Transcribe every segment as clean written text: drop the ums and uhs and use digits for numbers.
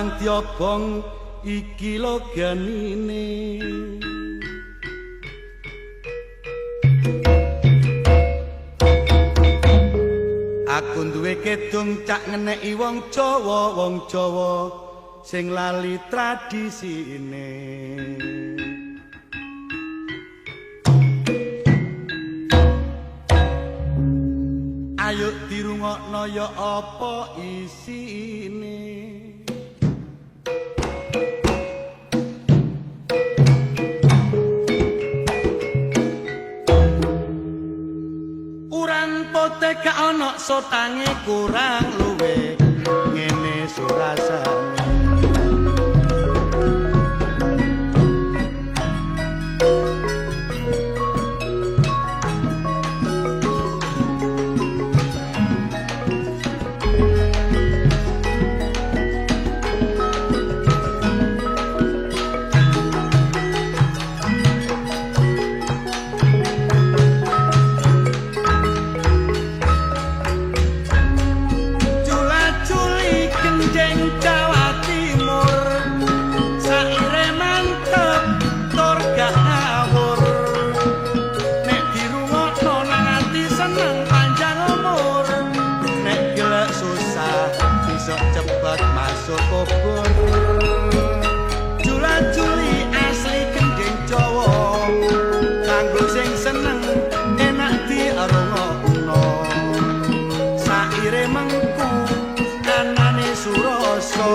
Barang diobong iki lho genine. Aku duwe kedung cak ngeneki wong Jawa, wong Jawa sing lali tradisine. Ayo dirungokno ya apa isine. Urang pote gak ana sotange kurang luwe ngene surasane. Jula-juli asli gending Jawa, kanggo sing seneng enak dirungokno. Saire mengku anane surasa,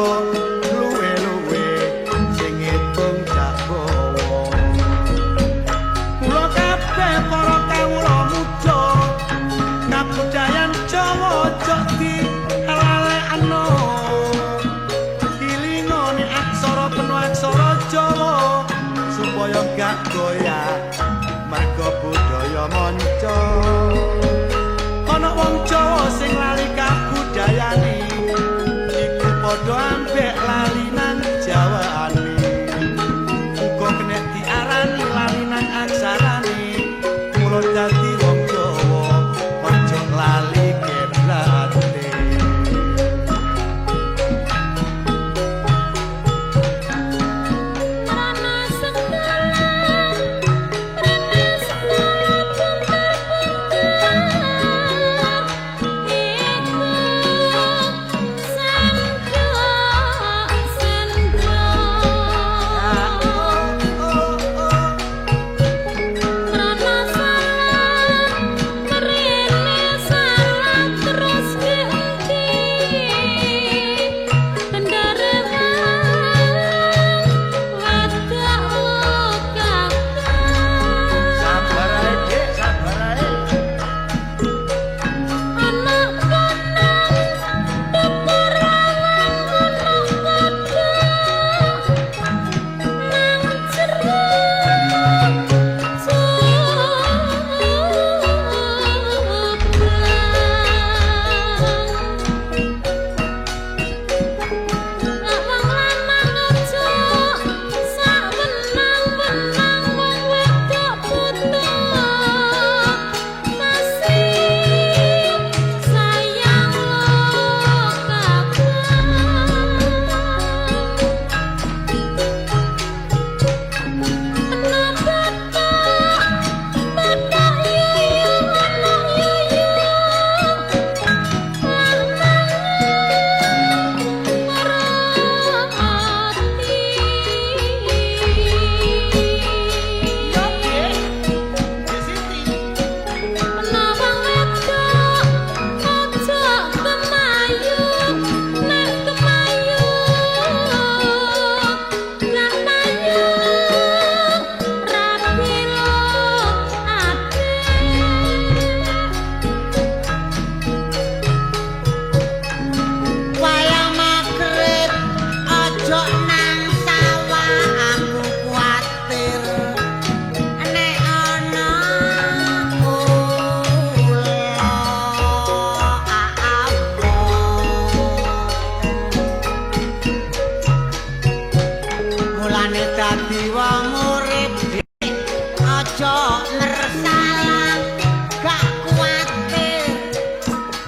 luwe-luwe sing ngitung cak bawa. Kula kabeh para kawula muda, kabudayan Jawa aja dilalekno. Aksara Jawa supaya gak goyah mergo budaya manca. Ana wong Jawa sing lali kabudayane, iku padha ambek lali nang Jawane. Uga kenek diarani lali nang aksarane. Mula dadi wong Jawa aja lali kiblate.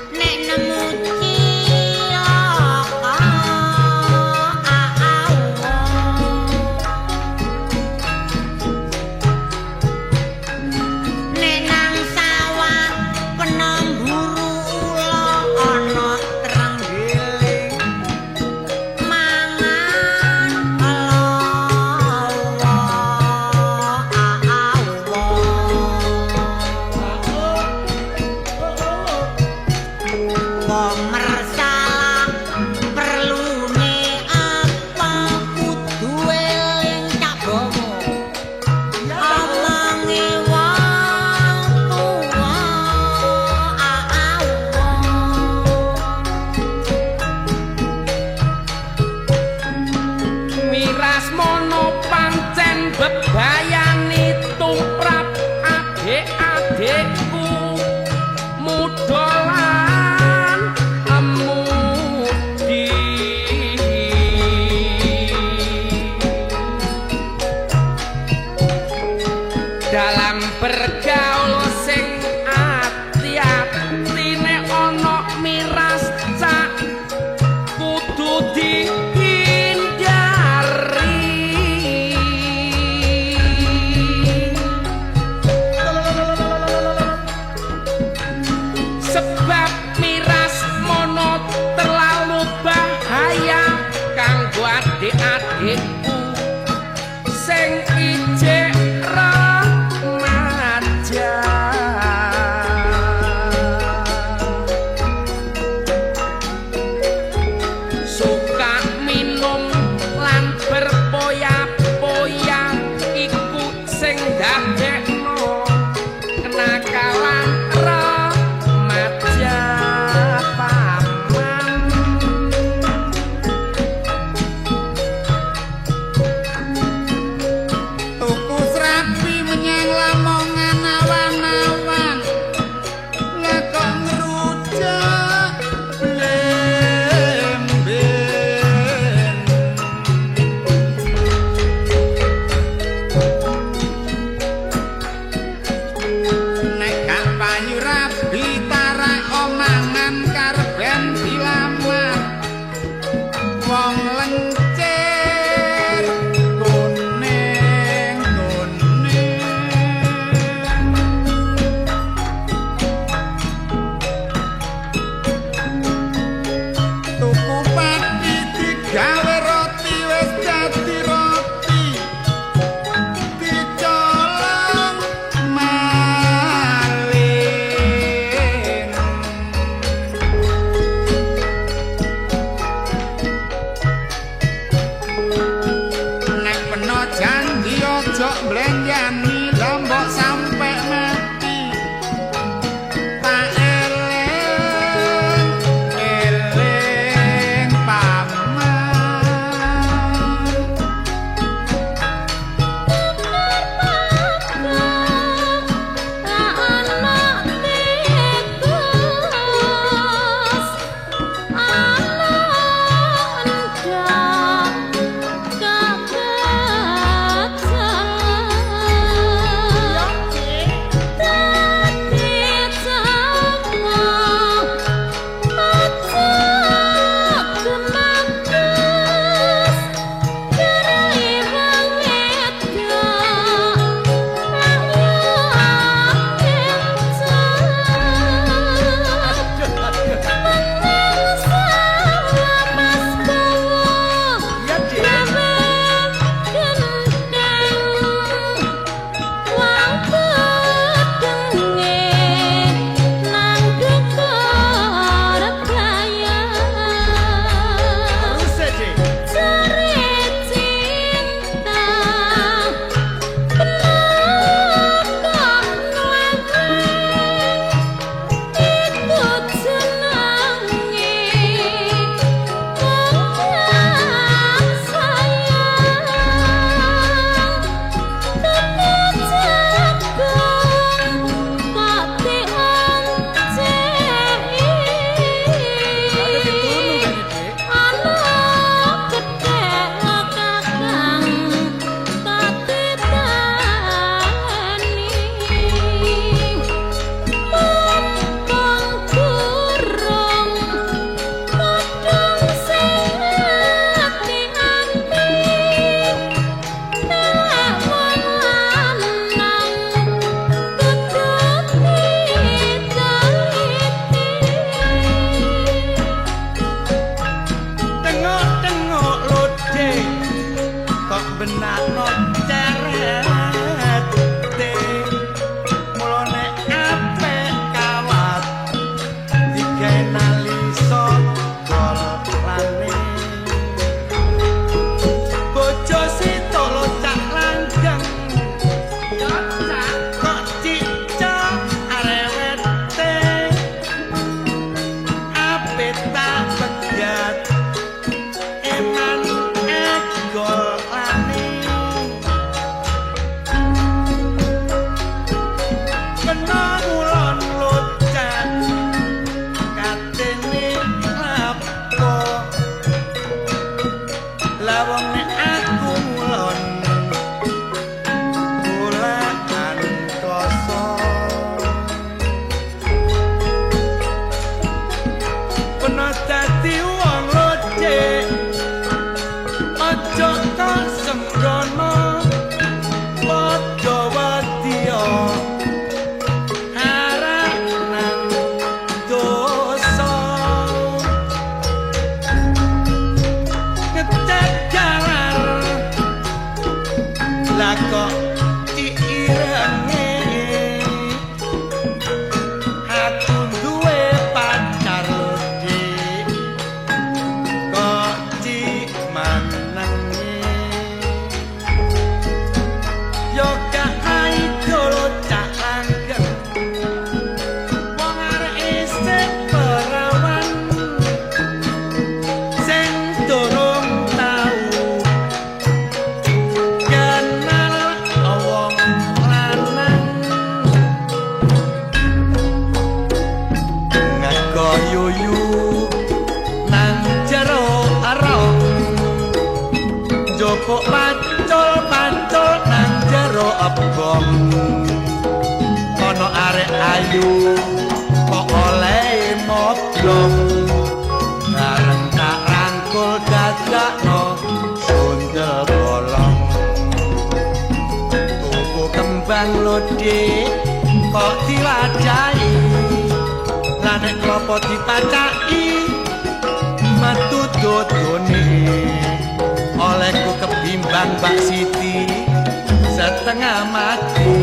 Nek nemu cilaka. Miras mono pancen bebayani tumrap adik-adikku muda lan emudi. Dalam bergaul sing ati-ati nek ana miras cak kudu dihindari. Sebab miras mono terlalu bahaya kanggo adik-adikku sing ijek remaja. Suka minum lan berpoya-poya iku sing ndadekno kenakalan remaja paman. Tuku serabi menyang Lamongan awan-awan, lah kok ngerucuk blemben. Nek gak payu rabi tarak omangan karben dilamar wong lencir kuning kuning. Tuku pati digawe roti wis dadi roti dicolong maling. Nek peno janji ojo mblenjani lombok sampe mati. Tak eling eling paman. Iya, Dik. Terus e, Dik. Aduh, ditunu kan, Dik. Tengok-tengok lho, Dik, kok benakno cerete. Mula nek apik kawat digawe nali sogolane. Bojo sitok lho cak langgeng, kok cicak arewete. Apik tak pegat eman egolane. kok irenge. Aku duwe pacar lho Dik, kok cik manenge. Yo gak maido lho cak langgeng, wong arek isih perawan, sing durung tau kenal wong lanang. Ngago yuyu nang jero arok, njupuk pacul-pacul nang jero ebong. Ana arek ayu kok oleh moblong, bareng tak rangkul dadakno sundel bolong. Tuku kembang lho Dik kok diwadahi, lah nek klopo dipacaki metu dodone. Olehku kebimbang Mbak Siti setengah mati,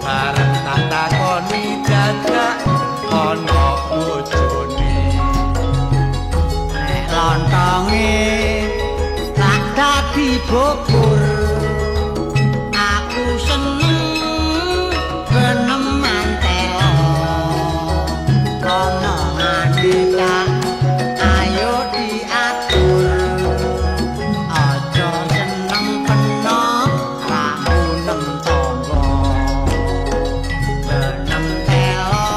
bareng tak takoni dadak ana bojone. Nek lontonge tak dadi bubur, aku seneng geneman telo. Omongane tak ayo diatur, aja seneng peno ramunem tangga. Genem telo,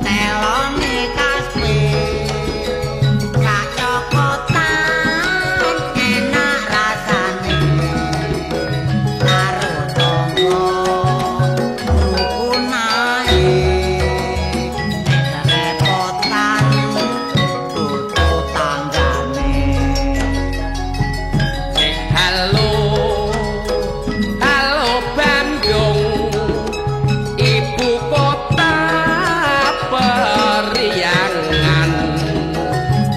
telone kaspe, sak cokotan enak rasane. Karo tangga rukun ae, nek kerepotan butuh tanggane. Halo, halo Bandung, ibu kota periangan.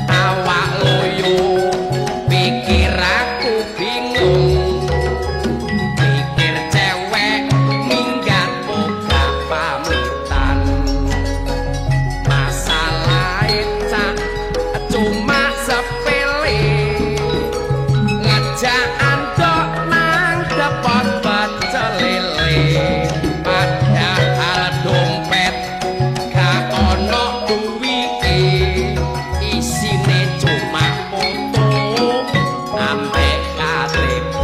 Awak loyo, pikir aku bingung, pikir cewek minggat ora pamitan. Masalah cak cuma sepele, ngejak andok nang depot pecel lele. Padahal dompet gak ono duwike, isine cuma foto ambek KTP.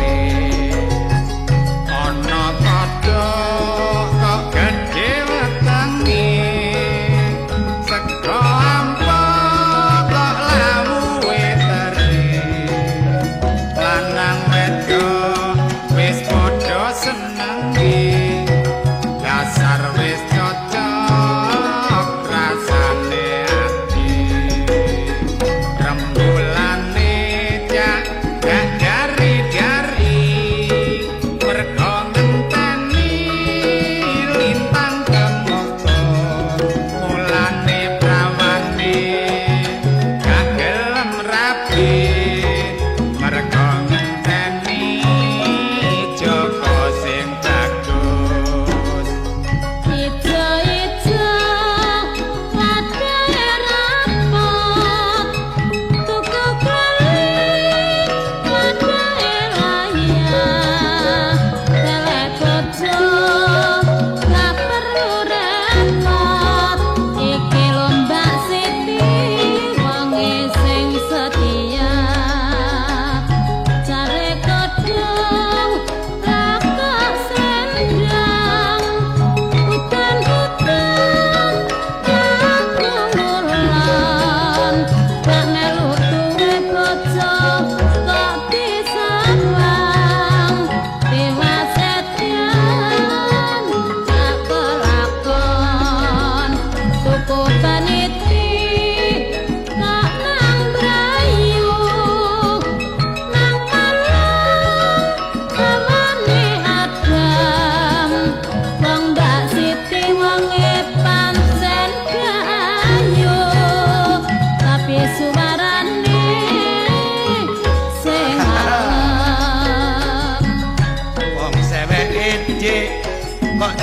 Ana kodhok kok gedhe wetenge, sego ampok kok lawuhe teri. Lanang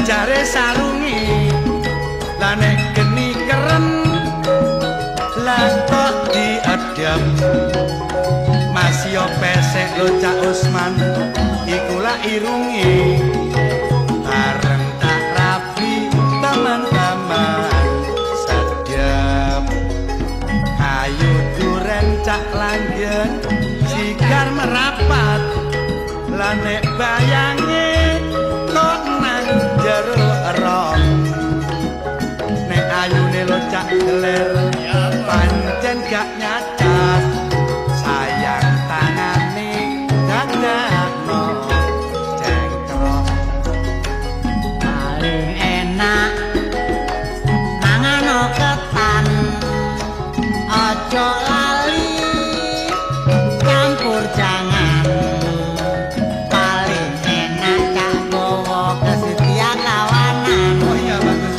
Jare sarungi lah nek geni keren lah kok diadem. Masih pesek lo Cak Usman iku lah irungi bareng tak rapi taman-taman sedep. Kayu duren Cak Langgeng sigar merapat lah nek bayange kok nang jero rong. Nek ayune lo Cak Geler pancen gak nyacat sayang tangane dadakno cengkrong. Paling enak mangano ketan aja lali campur jangan. Paling enak cak gowo kesetiaan kawanan. Oh iya bagus.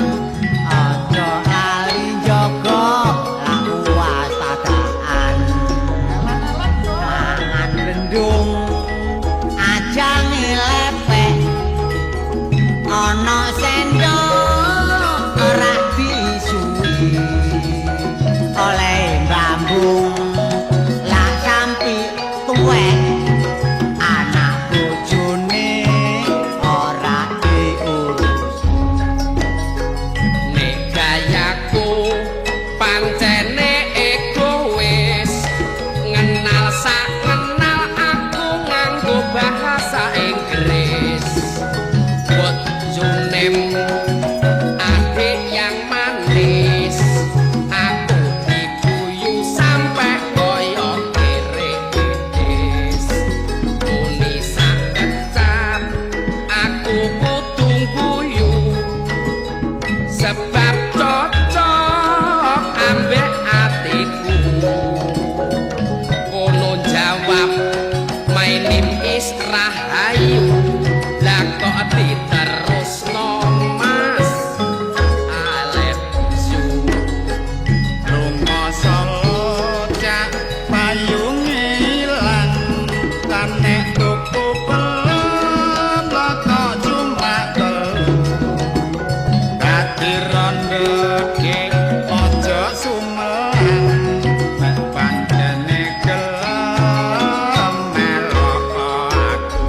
Aja lali njaga kewaspadaan. Mangan bendung aja ngelepek ana sendok ora disuwi oleh bambung lah sampi tuwek anak bojone ora diurus. Nek gayaku pancene egois ngenal sak ngenal aku nganggo bahasa Inggris. What's your name? Adik yang manis, aku diguyu sampe koyo kere idis. Muni sak kecap aku kudu guyu sebab cocok ambek atiku. Kono jawab my name is Rahayu. Lah kok diterusno Mas I love you. Lunga Solo Cak payunge ilang lan nek tuku pelem kok cuma telu. Dadi rondo dik aja sumelang nek pancene gelem melok aku.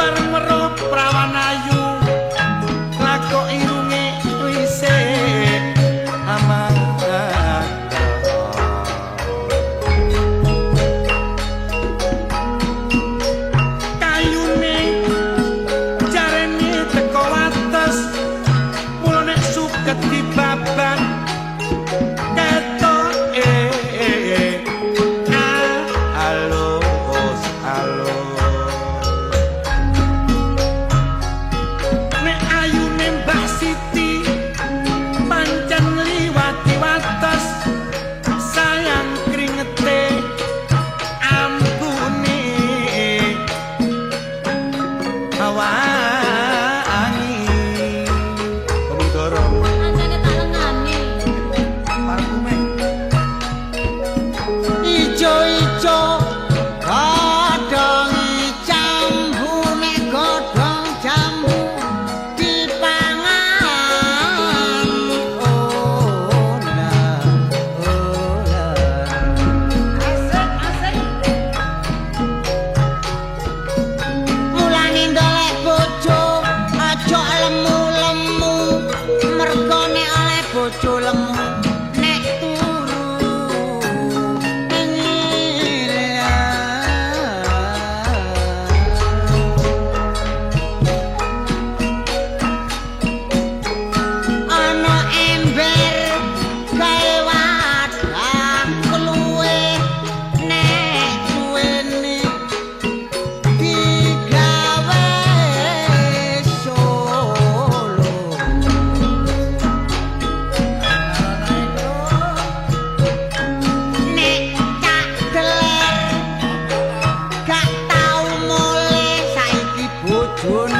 Bareng weruh prawan ayu lako irunge wisik aman. Kayune jarene teko wates, mula nek suket dibabat ketoke alus alus. Nek ayune Mbah Siti pancen liwati wates, sayang kringete ambune wangi. Pomodoro Kancane tak lengani. parfume. Ijo-ijo godhong jambu, nek godhong jambu dipangan ola ola. Asik asik. Mulane ndolek bojo aja lemu-lemu, mergo nek oleh bojo lemu nek turu ana ember gawe wadah kluwe, nek suwene digawe Solo. Nek cak deler gak tau mulih, saiki bojone